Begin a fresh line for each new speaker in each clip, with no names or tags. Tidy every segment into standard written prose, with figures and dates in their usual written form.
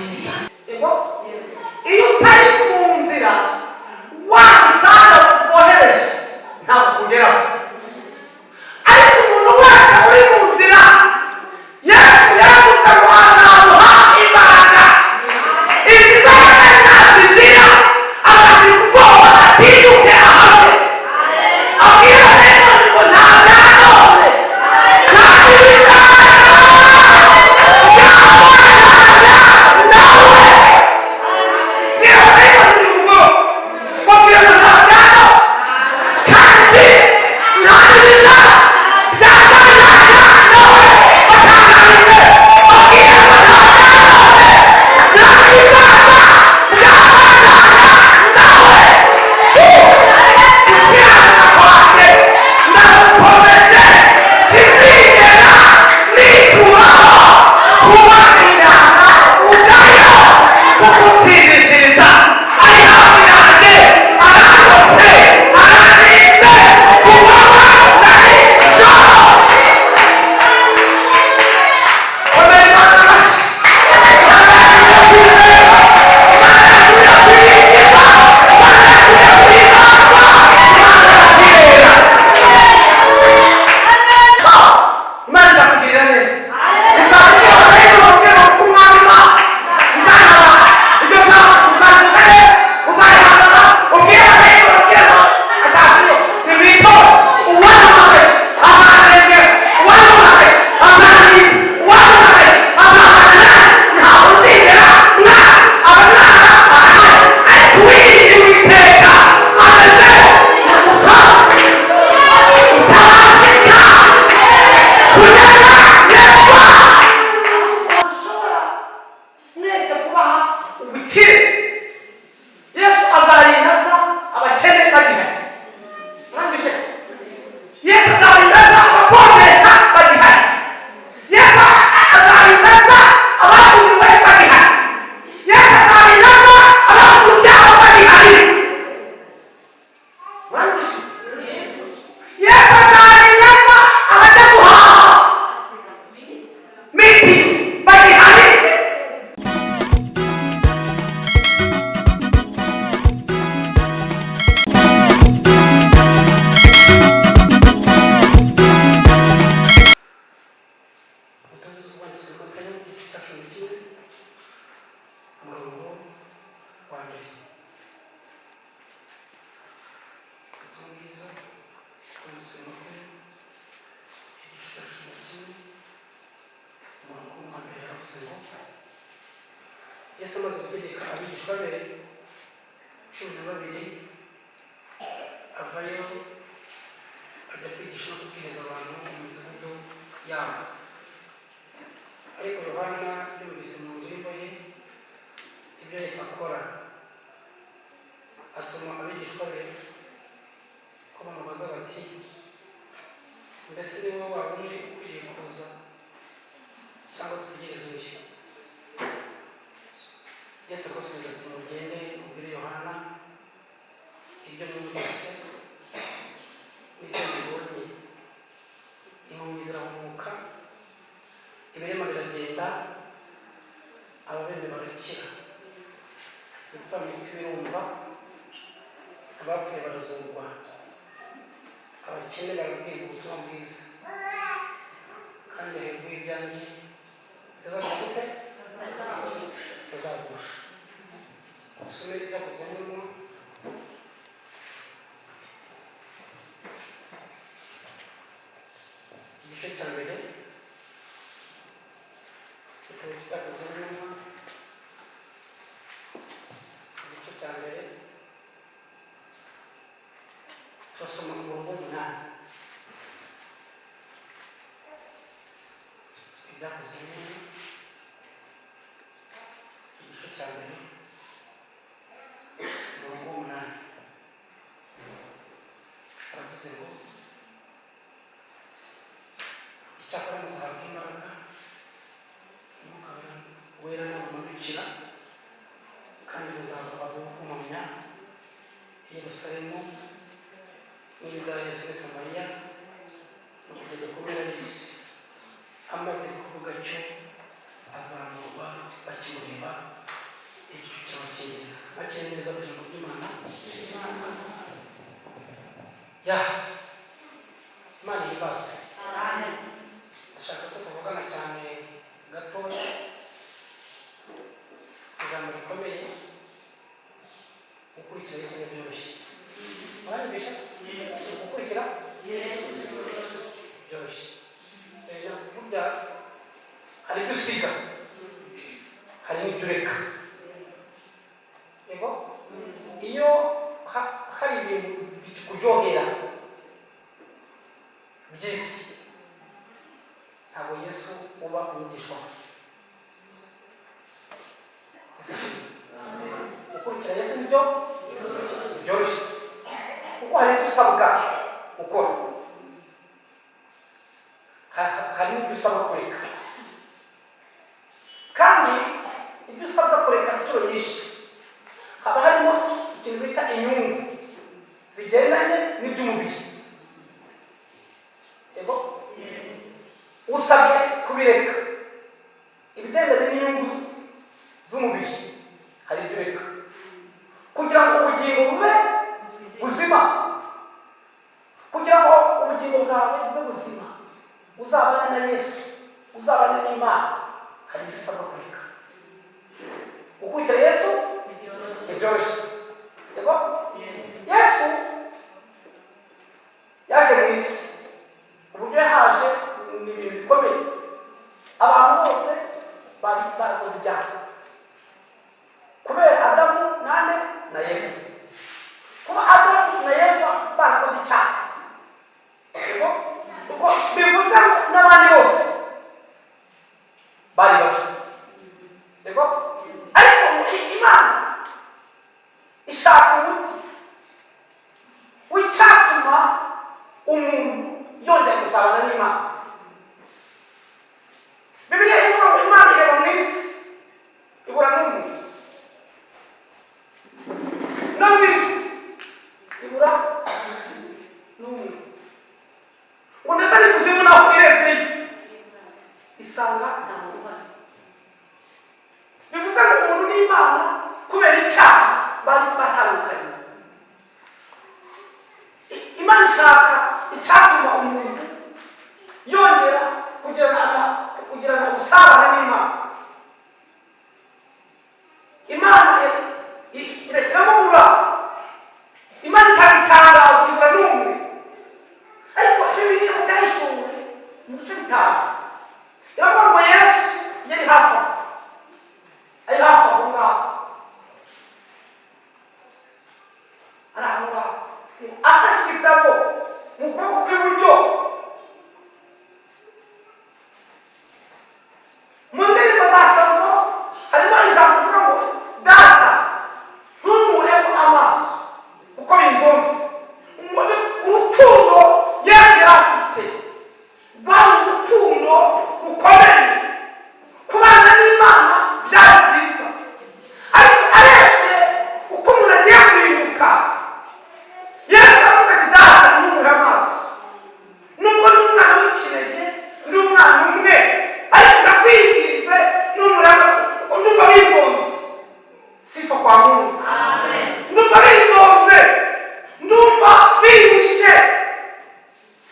Bwiza. Yego, iyo utari mu nzira, wa musanga wohereje ntabwo ugeraho. Ariko umuntu wese uri mu nzira, Yesu yaravuze ngo azamuha imbaraga. Izi mbaraga nazigira, azashira ubwoba, atinyuke, ahave, abwira dayimoni ngo nta bya none, nta n'ibizaza byahwana nawe. Bwira dayimoni uyu mugoroba, babwira ngo nta bya none kandi nta n'ibizaza byazanana nawe. Batangarize, babwira ngo nta bya none, nta n'ibizaza byazanana nawe. Gukiranuka kwanjye ndagukomeje, sinzigera nikuraho kuba inyangamugayo kugutsindishiriza. Ari hafi yanjye, arangose, araninze ku manywa na nijoro. Komera Imana amashyi. Imana yacu irakwizera, Imana yacu irakwiringirwa, Imana yacu irakwibazwa, Imana yacu irera. Imana izakugirira neza. Uzabwira abahinde, babwira ko Umwami Imana izanaba iryo jambo, uzavuga neza, uzarihagarara, ubwire abahinde, babwire ngo atasiyo nimwitore. Uwahamagaye azarengera, uwahamagaye azarinda, uwahamagaye azabana nanjye. Ntabwo nzigera mwana abamwana barahari, ariko uwiringira Uwiteka ameze nk'umusozi utabashika kunyeganyezwa. Ushobora mwese kubaha ubukire. Yesu azarinda aza abakene bagihari. Mwumvise? Yesu azarinda aza abakodesha bagihari. Yesu azarinda aza abafungiwe bagihari. Yesu azarinda aza ababuze urubyaro bagihari. Mwumvise? Yesu azarinda aza abajya guhaha miti bagihari. Ubutumwa bwanditswe na Matayo, igice cya 11, umurongo wa mbere. Ubutumwa bwiza bwanditswe na Matayo, igice cya 11, umurongo wa mbere, yaravuze ngo Yesu amaze gutegeka abigishwa be 12, avayo ajya kwigisha no kubwiriza abantu mu midugudu yabo. Ariko Yohana yumvise mu nzu y'imbohe ibyo Yesu akora, atuma abigishwa be ko bamubaza bati: "Mbese ni wowe wa wundi ukwiriye kuza, cyangwa dutegereze undi?" Yesu akabasubiza ati: "Mugende mubwire Yohana ibyo mwumvise n'ibyo mubonye: impumyi zirahumuka, ibirema biragenda, ababembe barakira, ibipfamatwi birumva, abapfuye barazurwa, abakene barabwirwa ubutumwa bwiza. Kandi hahirwa ibyanjye bitazagira gute? Bitazagusha." Dusome Ibyakozwe n'Intumwa, igice cya mbere. Igitabo cy'Ibyakozwe n'Intumwa, igice cya mbere, turasoma umurongo w'umunani. Ibyakozwe n'Intumwa, igice cya mbere, umurongo w'umunani, aravuze ngo: "Icyakora muzahabwa imbaraga, Umwuka Wera nabamanukira, kandi muzaba abo kumpamya i Yerusalemu n'i Yudaya yose n'i Samariya no kugeza ku mpera y'isi." Amaze kuvuga atyo Azamurwa bakimureba, igicu cyabakingiriza. Bakire neza ijambo ry'Imana. Ya Imana ihimbazwe. Ndashaka ko tuvugana cyane gatoya ijambo rikomeye: gukurikira Yesu ntibyoroshye. Muranyumvisha? Gukurikira byoroshye. Burya hari ibyo usiga, hari n'ibyo ureka. Yego, iyo hari ibintu bikuryohera by'isi, ntabwo Yesu uba umwigishwa we. Ese gukurikira Yesu nibyo byoroshye? Kuko hari ibyo usabwa gukora, hari n'ibyo usabwa kureka. Kandi ibyo usabwa kureka, inshuro nyinshi haba harimo ikintu bita inyungu zigendanye n'iby'umubiri. Yego, usabwe kubireka, ibigendanye n'inyungu z'umubiri, hari ibyo ureka kugira ngo ubugingo bube buzima. Kugira ngo ubugingo bwawe bube buzima, uzabane na Yesu, uzabane n'Imana, hari ibyo usabwa kureka. Gukurikira Yesu ntibyoroshye. Yego, Yesu yaje mu isi. Uburyo yahaje ni ibintu bikomeye. Abantu bose bari barakoze ibyaha kubera Adamu nande na Eva. Kuba Adamu na Eva barakoze icyaha, yego, ubwo bivuze ngo n'abandi bose bari babi. Yego, ariko Imana ishaka umuti w'icyatuma umuntu yongera gusabana n'Imana. Bibiliya ivuga ngo Imana ireba mu isi, ibura n'umuntu, no mu ijuru ibura n'umuntu, ngo ndetse n'ikuzimu naho irebyeyo isanga nta muntu uhari. Bivuze ngo umuntu n'Imana kubera icyaha bari batandukanye. Imana ishaka icyatuma umuntu yongera kugirana ubusabane n'Imana. Imana iramubura. Imana itanga itangazo, ibura n'umwe. Ariko Bibiliya byahishuwe mu bice 5 iravuga ngo Yesu yari hafi aho, ari hafi aho ngaho, ari aho ngaho, afashe igitabo mu kuboko kw'iburyo. Mu ndirimbo za Salomo harimo ijambo rivuga ngo: "Data, ntunkureho amaso kuko binzonze." Ngo urukundo Yesu yari afite rwari urukundo rukomeye. Kubana n'Imana byari byiza, ariko arebye uko umuntu agiye kurimbuka, Yesu avuga ati: "Data, ntunkure amaso. Nubwo ndi umwana w'ikinege, ndi umwana umwe, ariko ndakwinginze, ntunkure amaso kuko ndumva binzonze." Sifa kwa Mungu. Ndumva binzonze, ndumva birushye.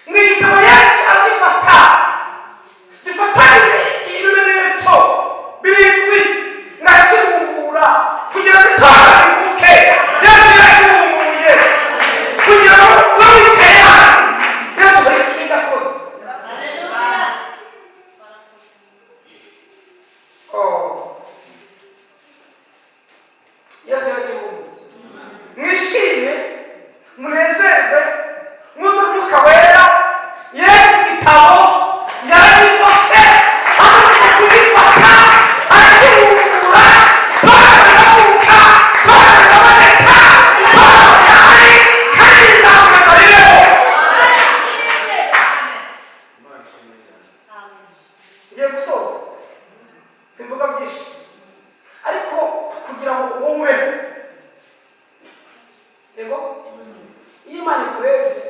Ngo igitabo Yesu aragifata, gifatanye ibimenyetso birindwi, ngakibumbura kugira ngo itora rivuke. Yesu yakibumbuye kugira ngo ube wicaye hano. Yesu hari icyo yakoze. Oh. Yesu yakibumbuye. Mwishime, munezerwe, mwuzuye Umwuka Wera. Yesu igitabo yarabifashe, amaze kugifata arakibumbura, tora riravuka, tora riraboneka, tora rirahari kandi rizakomeza ribeho. Ngiye gusoza, simvuga byinshi, ariko kugira ngo wowe, yego, iyo Imana ikurebye,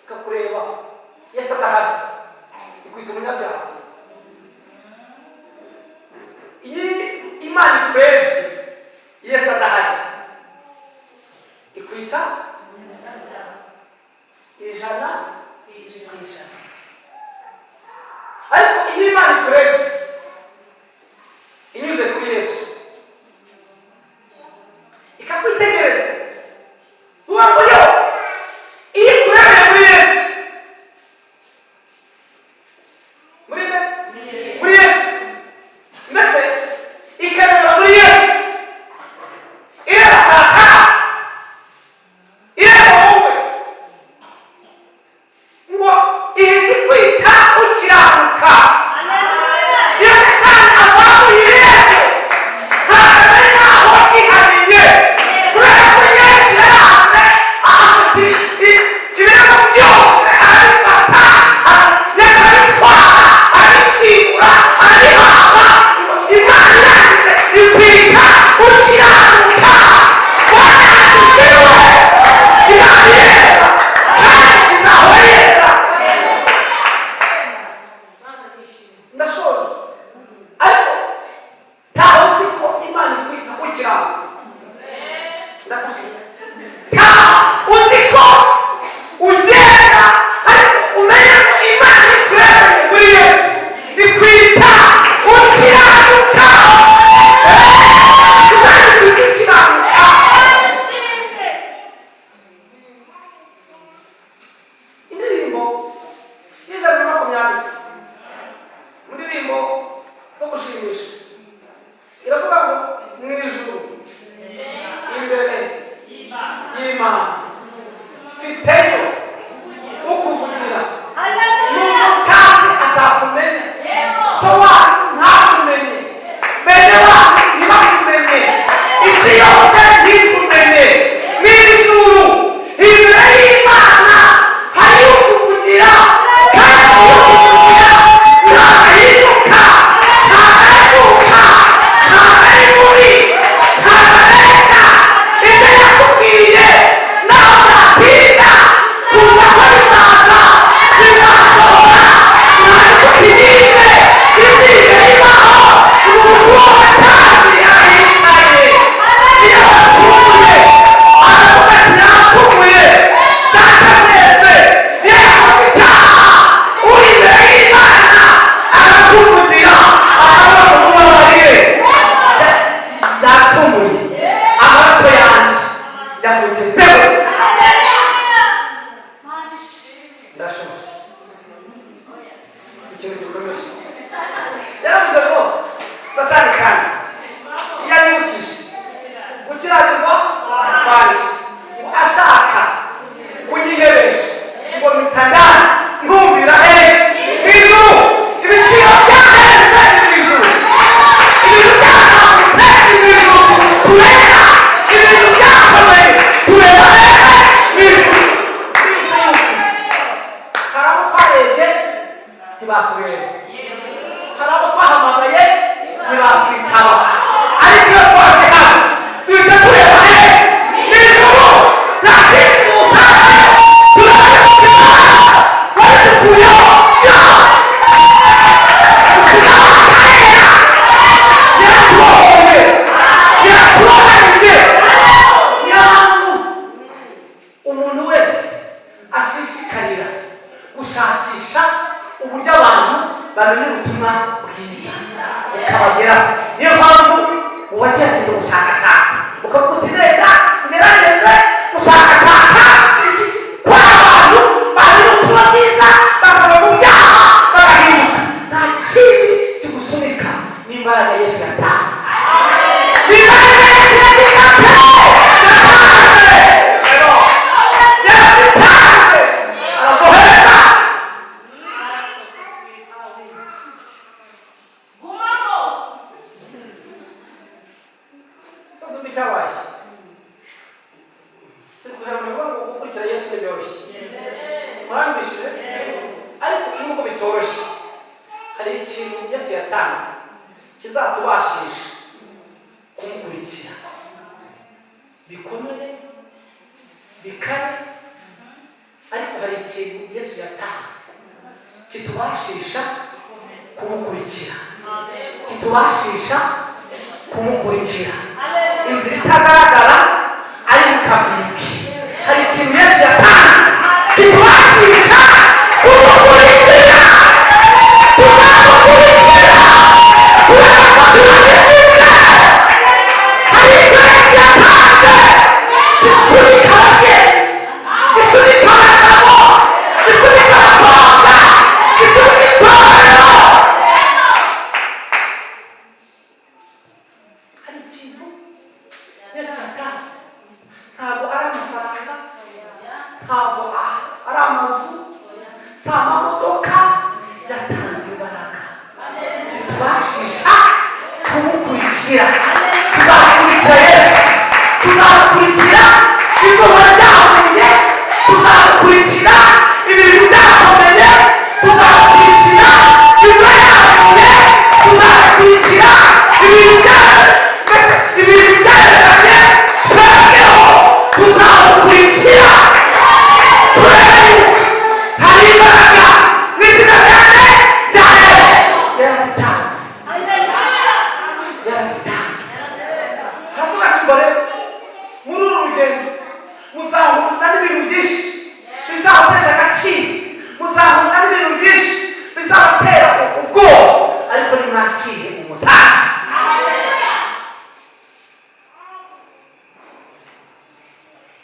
ikakureba Yesu adahari, ikwita umunyabyaha.
Ikakwitegereza uba ngo yo iyo ikurebeye muri Yesu, muri nde? Muri Yesu. Mbese ikarebera muri Yesu, ireba Satani, ireba wowe, ngo ihita ikwita ukiranuka. Iyo Satani azamuye irembo, ntabwo ari nkaho ihaniye, kubera ko Yesu yaraje afite ibirego byose, arabifata. Yesu arabitwara, arabishyingura, arabihamba. Imana ikwita ukiranuka, warasiziwe. Imana irera kandi izahora yera. Ndashoje, ariko ntawe uzi ko Imana ikwita ukiranuka. Ndafashe. Ntawe uzi ko ugenda, ariko umenye ko Imana ikurebeye muri Yesu ikwita ukiranuka. Imana ikwita ukiranuka. Indirimbo y'120, indirimbo zo gushimisha, iravuga ngo: "Mu ijuru imbere y'Imana mfiteyo ukuvugira, nubwo utazi atakumenya, so wanyu ntakumenye, bene wanyu ntibakumenye, isi yose ntikumenye, mu ijuru imbere y'Imana hari ukuvugira, kandi ukuvugira ntahinduka, ntahemuka, ntabwo ari mubi, ntabwo abeshya. Ibyo yakubwiye nawe natinda kuza ko bizaza, bizasohora, ntabwo bigire izigera ibaho." Umuntu wose kandi aricaye, iyo wacumuye aravuga ati: "Nacumuye, data mwese." Iyo yakoze icyaha, uri imbere y'Imana arakuvugira, akavuga ngo: "Mubabarire, yacumuye, amaraso yanjye yamugezeho." Ndashoje. Ikintu gikomeye yaravuze ngo Satani kandi iyo anyibukije gukiranirwa kwanjye, ngo ashaka kunyihebesha, ngo mpita ntumira he? Ijuru. Ibiciro byahenze ni mu ijuru, ibintu byazamutse ni mu ijuru tureba, ibintu byakomeye tureba hehe? Mu ijuru. Hari abo twarebye ntibatureba, hari abo twahamagaye ntibatwitaba, ariko iyo twaje hano duhita tureba he? Mu ijuru. Nta kindi dusangayo, turabona umutima wacu wabidukuyeho byose. Tuzabakarera yaratubohoye, yaratubohariye. Niyo mpamvu umuntu wese ashishikarira gushakisha uburyo abantu bamenya ubutumwa bwiza bukabageraho. Niyo mpamvu uwagerageza gushakashaka, ukavuga uti: "Reka ngerageze gushakashaka iki ko abantu bamenya ubutumwa bwiza, bakava mu byaha, bagahinduka." Nta kindi kigusunika n'imbaraga Yesu yatanze, n'imbaraga Yesu yagize pe, yatanze, yarazitanze, arazohereza.
Gumamo.
Sasa umva icyabaye. Turi kugira ngo bivuga ngo gukurikira Yesu ntibyoroshye, murambishije, ariko nubwo bitoroshye hari ikintu Yesu yatanze kizatubashisha kumukurikira, bikomere bikare, ariko hari ikintu Yesu yatanze kitubashisha kumukurikira, kitubashisha kumukurikira inzira itagaragara ari mu kabwibwi. Hari ikintu Yesu yatanze kitubashisha kumukurikira. Tuzamukurikira kubera ko turagifite. Hari icyo Yesu yatanze. Bashumba rero, muri uru rugendo muzahura n'ibintu byinshi bizabatesha agaciro, muzahura n'ibintu byinshi bizabatera ubwoba, ariko nimwakire umuzamu.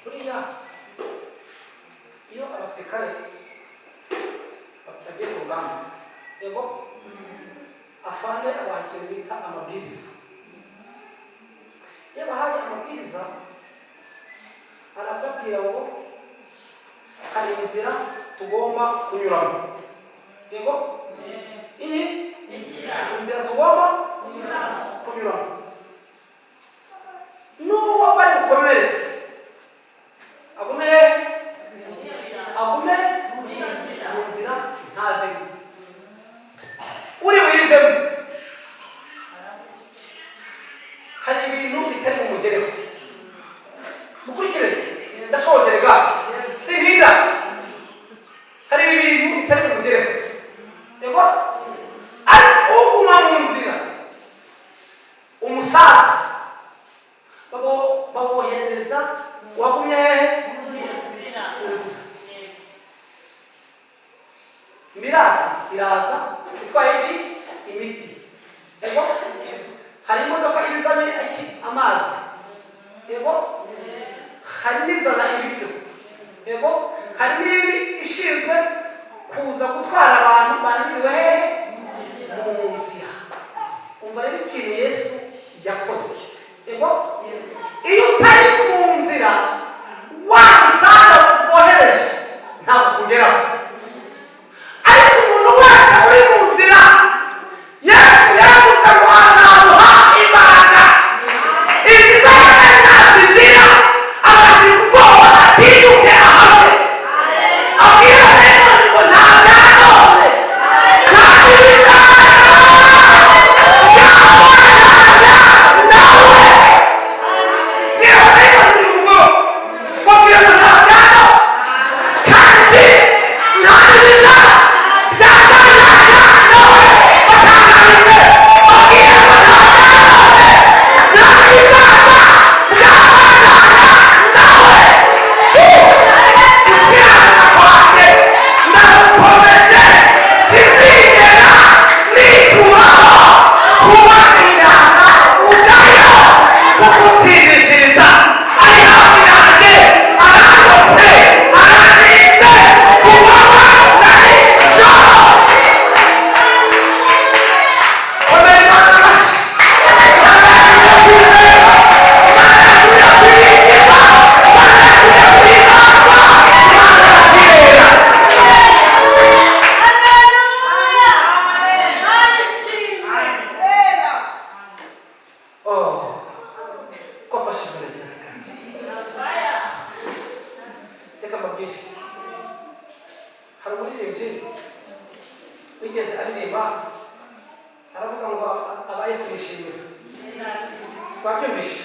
Buriya iyo abasirikare bagiye ku rugamba, yego, afande abaha ikintu bita amabwiriza. Iyo abahaye amabwiriza, arababwira ngo hari inzira tugomba kunyuramo. Yego, iyi inzira tugomba kunyuramo, n'uwo bari bukomeretse agume hehe? Agume mu nzira, ntavemo. Uri buyivemo, hari ibintu bitari bumugereho. Mukurikire, ndashoje rega, sintinda. Hari ibintu bitari bumugereho, yego, ariko uguma mu nzira, umusaza baboherereza uwagumye hehe? Mu nzira. Mirasi iraza itwaye iki? Imiti. Yego, hari imodoka izanye iki? Amazi. Yego, hari n'izana ibiryo. Yego, hari n'indi ishinzwe kuza gutwara abantu bananiriwe hehe? Mu nzira. Umva rero ikintu Yesu yakoze. Yego, iyo utari mu nzira, wa musanga wohereje ntabwo ugeraho, ariko umuntu wese uri mu nzira, Yesu yaravuze ngo azamuha imbaraga. Izi mbaraga nazigira, azashyira ubwoba, atinyuke ahave, abwira dayimoni ngo nta bya none, nta n'ibizaza byahorana nawe. Bwira dayimoni ngo, babwira ngo nta bya none kandi nta n'ibizaza byazanana nawe. Batangarize, babwira ngo nta bya none, nta n'ibizaza byazanana nawe. Gukiranuka kwanjye ndagukomeje, sinzigera nikuraho kuba inanga ubwayo kugutsindishiriza. Ari hafi yanjye, arangose, arandinze ku manywa na nijoro. Komera Imana amashyi. Imana yacu kwizerwa, Imana yacu kwiringirwa, Imana yacu kwibazwa, Imana yacu irera.
Oh, ko mfashijwe na cyane kandi.
Reka mbabwire, hari umuririmbyi wigeze aririmba, aravuga ngo aba Yesu yishimira. Twabyumvishe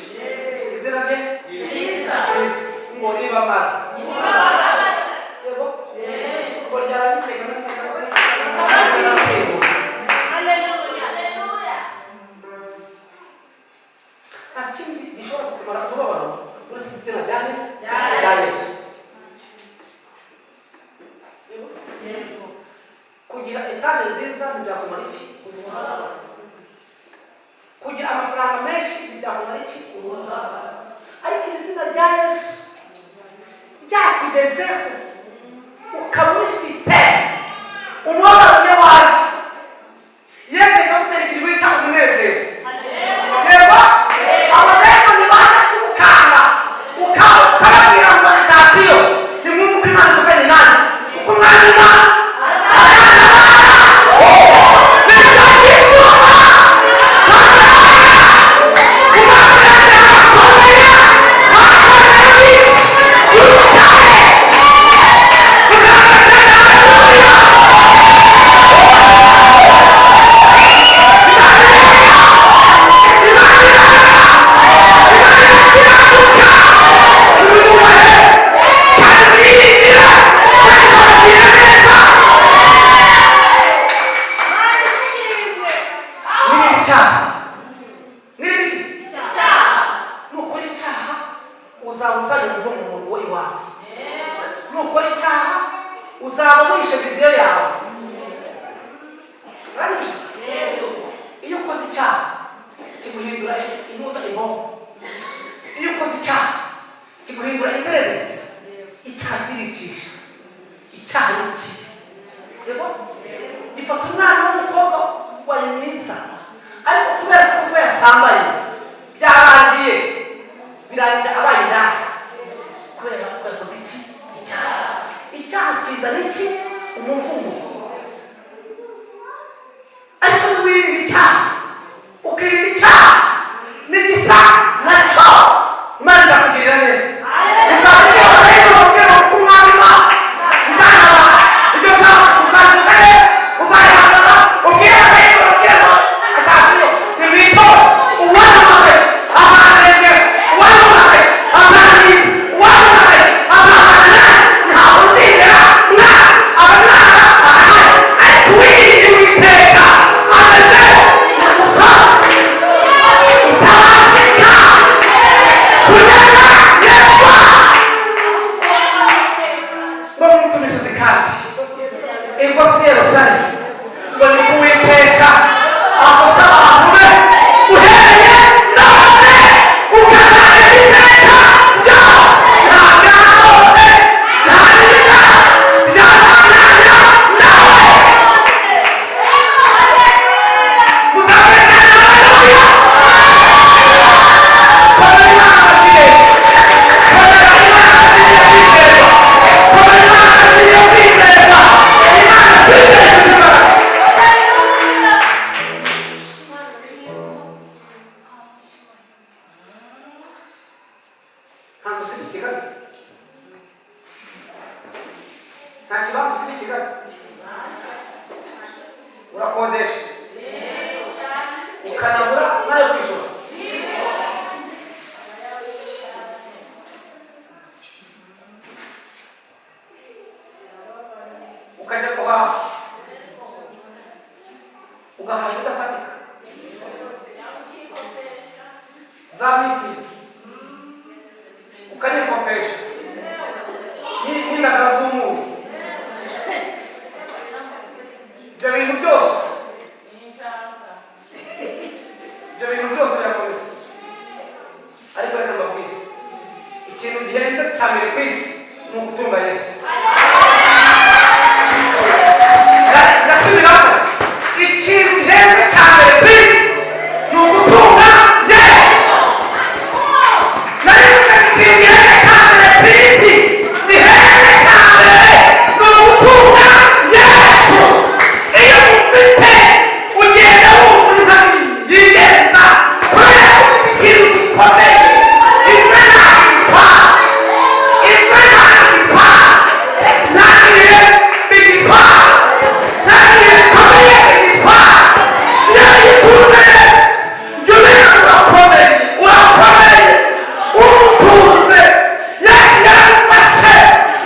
izina rye ryiza, ngo ribamara. Yego, ngo ryarangize. Nta kindi gishobora kumara umubabaro uretse izina rya Yesu. Yego. Kugira etaje nziza ntibyakumara iki? Kugira amafaranga menshi ntibyakumara iki? Ariko iri zina rya Yesu ryakugezeho, ukaba urifite, umubabaro iyo waje, Yesu akagutera ikintu bita umunezero. Yego, abadayimoni baza kugukanga, ukababwira ngo atasiyo, nimwumve uko Imana ivuganye nanjye, kuko Umwami Imana
Uzaba uzajya kuva mu muntu we iwawe. Nukora icyaha, uzaba wishe vision yawe. Uranyumva? Iyo ukoze icyaha, kiguhindura intuza, imboho. Iyo ukoze icyaha, kiguhindura inzererezi. Icyaha kiricisha, icyaha ni kibi. Yego, gifata umwana w'umukobwa wari mwiza, ariko kubera ko ubwo yasambaye, byarangiye, birangira abaye indaya kubera ko yakoze iki? Icyaha. Icyaha kizana iki? Umuvumo. Ariko niwirinda icyaha, ukirinda icyaha n'igisa nacyo, Imana izakugirira neza. Uzabwira rero, ubwira ko Umwami Imana izanaba iryo jambo, uzavuga neza, uzayihangana. Ubwira rero, ubwira ngo atasiyo nimwitore. Uwahamagaye azarengera, uwahamagaye azarinda, uwahamagaye azabana nawe. Ntabwo uzigera mwana abamwana arahari, ariko uwirinda Uwiteka ameze nk'umusozi utabashika kunyeganyezwa. Ngo nk'uko imisozi kandi igose Yerusalemu, ngo ni ko Uwiteka akoza abantu be uhereye none ukazageza iteka ryose. Nta bya none, nta n'ibiza byazananya nawe. Muzamurikana. Haleluya! Komera Imana amashyi. Komera Imana amashyi yo kwizerwa. Komera Imana amashyi yo kwizerwa. Imana kwizerwa. Ntabwo ufite i Kigali, nta kibanza ufite i Kigali, urakodesha, ukanabura n'ayo kwishyura. Ukajya guhaha, ugahaha ibidafatika, za mitiyu, ukanikopesha n'indagara z'umunyu. Ibyo bintu byose, ibyo bintu byose birakomeza. Ariko reka mbabwire, ikintu gihenze cya mbere ku isi ni ugutunga Yesu. Ndasubiramo, ikintu gihenze cya mbere ku isi ni ugutunga Yesu. Narivuze ngo ikintu gihenze cya mbere ku isi, gihenze cya mbere, ni ugutunga Yesu. Iyo ufite, ugenda wumva uri nka yigenza kubera ko ufite ikintu gikomeye. Imva ntabwo igitwara, imva ntabwo igitwara, nta bihe bigitwara, nta bihe bikomeye bigitwara. Iyo ugitunze Yesu, jya umenya ngo urakomeye, urakomeye, umutunze. Yesu yaragufashe,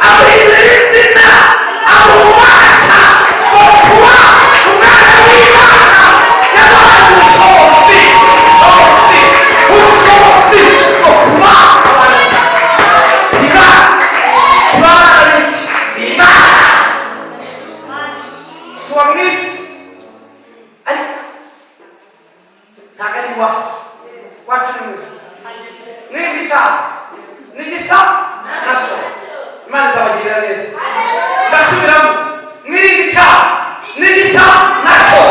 amuhindura izina, amuha ububasha bwo kuba umwana w'Imana. Yamuhaye ubushobozi, ubushobozi, ubushobozi bwo kuba abana b'Imana. Kuba abana b'iki? B'Imana. Tuba mu isi, ariko ntabwo ari iwacu. Iwacu ni mu ijuru. Mwirinde icyaha n'igisa nacyo, Imana izabagirira neza. Ndasubiramo, mwirinde icyaha n'igisa nacyo,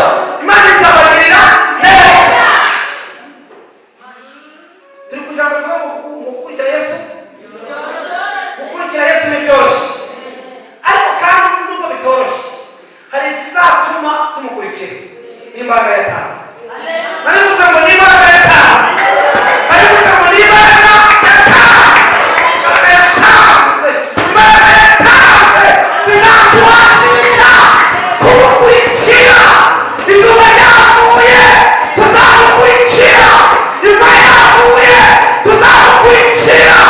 Imana izabagirira neza. Turi kugira ngo tuve mu gukurikira Yesu. Gukurikira Yesu ni byoroshye, ariko kandi nubwo bitoroshye, hari ikizatuma tumukurikira, n'imbaraga yatanze. Narivuze ngo n'imbaraga yatanze. Narivuze ngo n'imbaraga yatanze. Imbaraga yatanze, imbaraga yatanze zizatubashisha kumukurikira. Izuba ryavuye, tuzamukurikira. Imvura yaguye, tuzamukurikira.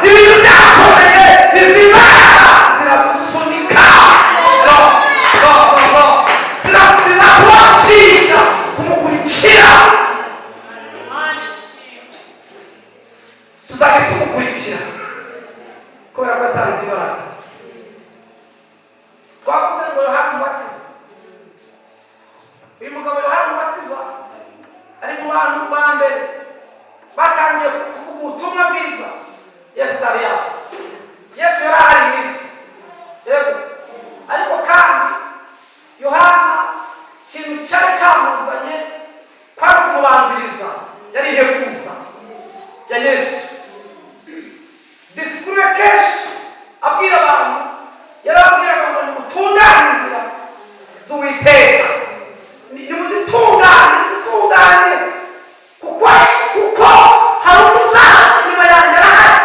Ibintu byakomeye, izi mbaraga ziradusunika. No, no, no, no. Zizatubashisha kumukurikira. Tuzajya tumukurikira. Kubera ko yatanze imbaraga. Twavuze ngo Yohana Umubatiza, uyu mugabo Yohana Umubatiza ari mu bantu ba mbere batangiye kuvuga ubutumwa bwiza Yesu atari yaza. Yesu yari ahari mu isi, yego, ariko kandi Yohana ikintu cyari cyamuzanye kwari kumubanziriza, yari integuza ya Yesu. Disikuru ye kenshi abwira abantu, yarababwiraga ngo nimutunganye inzira z'Uwiteka, nimuzitunganye, nimuzitunganye, kuko hari umuzaza inyuma yanjye, arahari.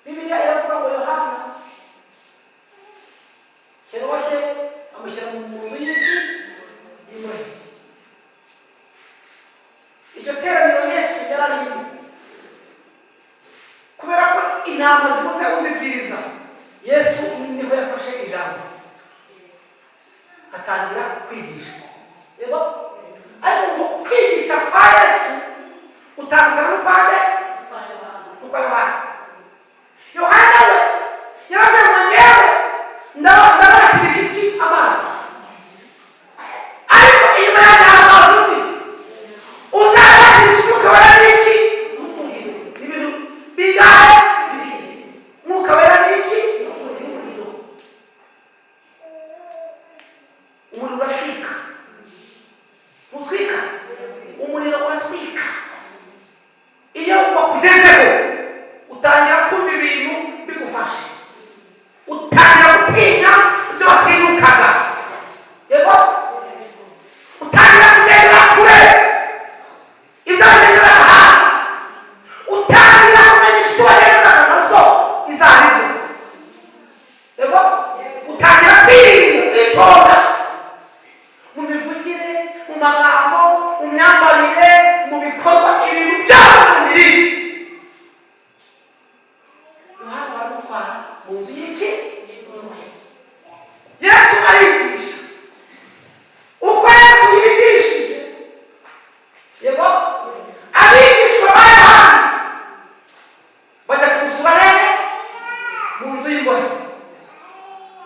Bibiliya iravuga ngo Yohana, Herode amushyira mu nzu y'iki? Y'imbohe. Iryo teraniro Yesu yari arimo, kubera ko intama zibuze uzibwiriza. Yesu niho yafashe ijambo atangira kwigisha. Yego, ariko ngo kwigisha kwa Yesu utandukana n'ukwa nde? N'ukwa Yohana. Yohana we yarabwiye ngo: "Ngewe ndababatirisha iki? Amazi. Ariko inyuma yanjye hazaza undi uzabatirisha Umwuka Wera n'iki? N'umuriro." Ni ibintu bingahe? Umwuka Wera n'iki? N'umuriro. Umuriro uratwika. Utwika, umuriro uratwika. Iyo wakugezeho utangira kumva ibintu bigufashe, utangira gutinya ibyo watinyukaga. Yego, utangira kugendera kure ibyo wagenderaga hafi, utangira kumenya inshuti wagenderaga nazo izo arizo. Yego, utangira kwirinda, kwitonda mu mivugire, mu magambo, mu myambarire, mu bikorwa, ibintu byose, mu mirire. Yohana baramutwara mu nzu y'iki? Yesu arigisha. Uko Yesu yigishije, yego, abigishwa ba Yohana bajya kumusura hehe? Mu nzu y'imbohe.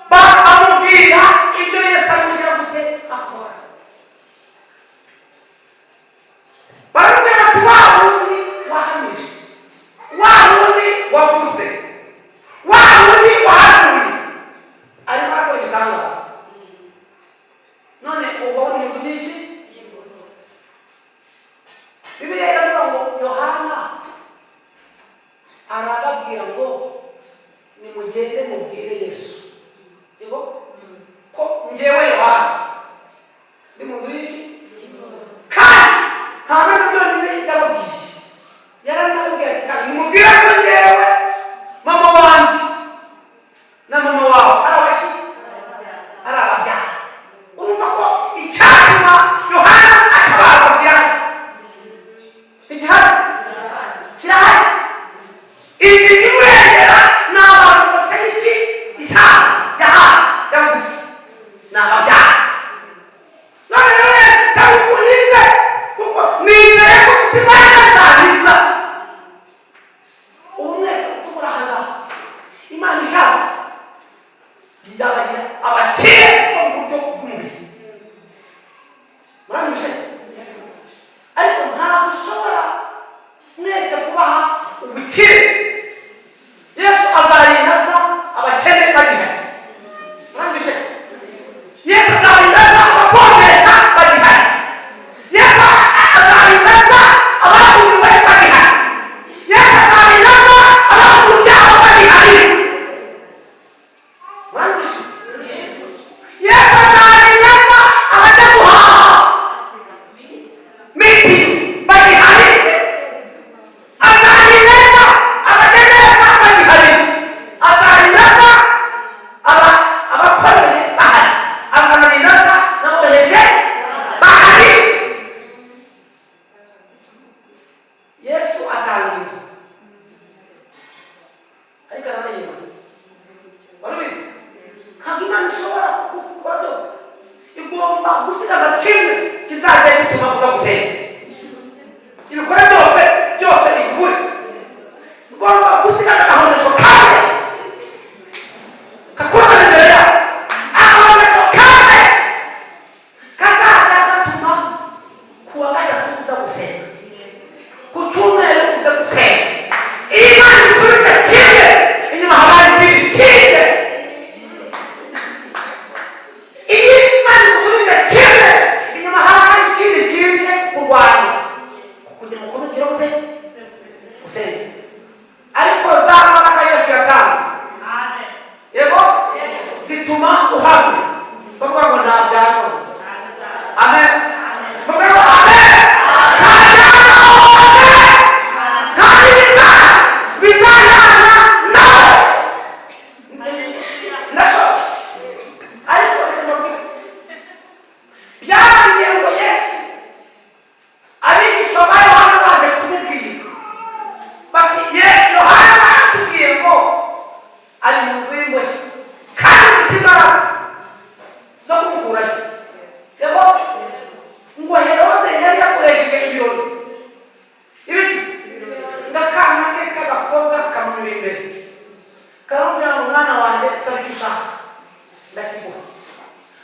Bamubwira ibyo Yesu ari kugira gute? Akora. Baramubwira bati: "Wa wundi wahamije, wa wundi wavuze, wa wundi wahanuye, arimo arakora ibitangaza. None ubu uri mu nzu y'iki?" Bibiliya iravuga ngo Yohana arababwira ngo: "Nimugende mubwire Yesu, yego, ko ngewe Yohana ndi mu nzu y'iki." Kandi ntabwo ari byonyine yababwiye, yaranababwiye ati: "Kandi nimubwire ko ngewe mama wanjye na mama wawe ari abaki? Ari ababyara." Urumva ko icyatuma Yohana atabarwa gihari, igihari kirahari. Izi imurengera ni abantu bafite iki? Isano ya hafi, ya bugufi, ni ababyara. imbere, karamubwira ngo: "Mwana wanjye, saba icyo ushaka ndakiguha."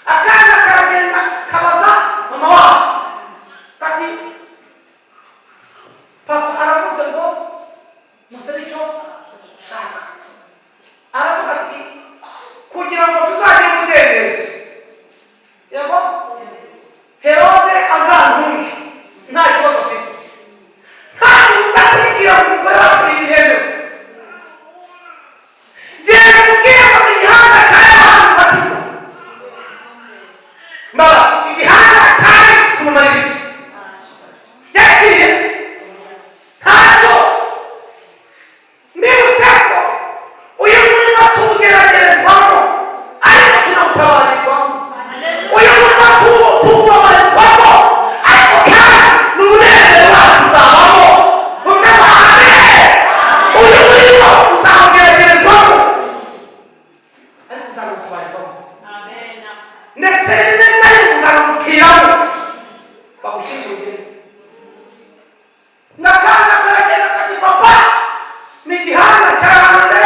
Akana karagenda kabaza mama wabo kati: "Papa aravuze ngo musabe icyo nshaka." Aravuga ati: "Kugira ngo tuzagire umudendezo, yego, Herode azantunge nta kibazo afite, nta muntu uzakubwira ngo umugore wacu ibihembe, genda umubwire ngo igihanga cya Yohana Umubatiza." Mbabazi, igihanga cyari kumumarira iki? Yakiriye se? Ntacyo. Mbibutse ko uyu murimo tuwugeragerezwamo, ariko tunawutabarirwamo. Uyu murimo tuwubabarizwamo, ariko kandi n'umunezero wacu uzabamo. Muvuge ngo amen. Uyu murimo uzawugeragerezwamo, ariko uzanawutabarirwamo, ndetse rimwe na rimwe uzanawupfiramo, bagushyingurire. N'akana karagenda kati: "Papa, ni igihanga cya Yohana."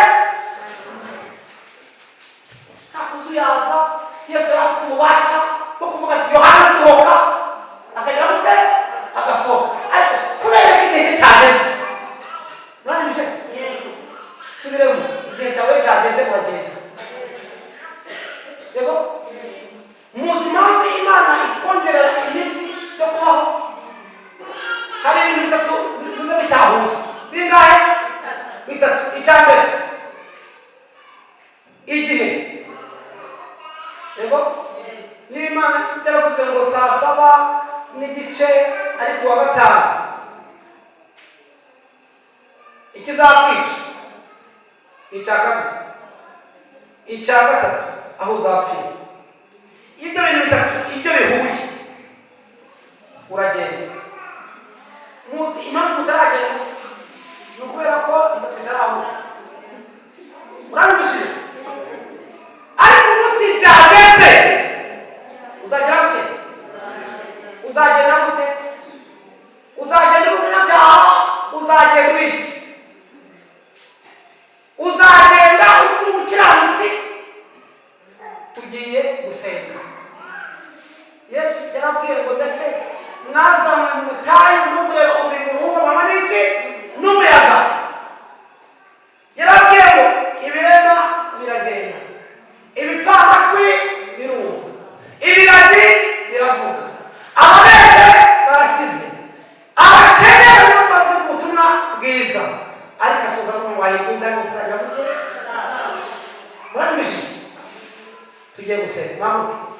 Nta kuzuyaza. Yesu yari afite ububasha bwo kuvuga ati: "Yohana, sohoka." Akagira gute? Agasohoka. Ariko kubera ko igihe cye cyageze, murangije, subiremo, igihe cyawe cyageze uragenda. Yego, muzi impamvu Imana ikongerera iminsi yo kubaho? Hari ibintu bitatu bimwe bitahuye. Bingahe? Bitatu. Icya mbere, igihe. Yego, niba Imana itaravuze ngo 7:30 ariko wa gatanu ikizakwica, icya kabiri. Icya gatatu, aho uzapfira. Ibyo bintu bitatu ibyo bihuye, uragenda. Muzi impamvu mutaragenda? Ni ukubera ko bitatu bitarahura. Urabibishije, ariko umunsi byageze uzagera gute? Uzagenda gute? Uzagenda uri umunyabyaha? Uzagenda uri iki? Uzagenda uri umukiranutsi? Tugiye gusenga. Yesu yarabwiye ngo: "Mbese mwazanywe mu butayu no kureba urubingo ruhungabanywa n'iki? N'umuyaga?" Yarabwiye ngo ibirema biragenda, ibipfamatwi birumva, ibiragi biravuga, ababembe barakize, abakene barimo babwira ubutumwa bwiza. Ariko asoza ngo: "Wayigunda muzajya gute?" Muranyumvise? Tugiye gusenga, mwamuke.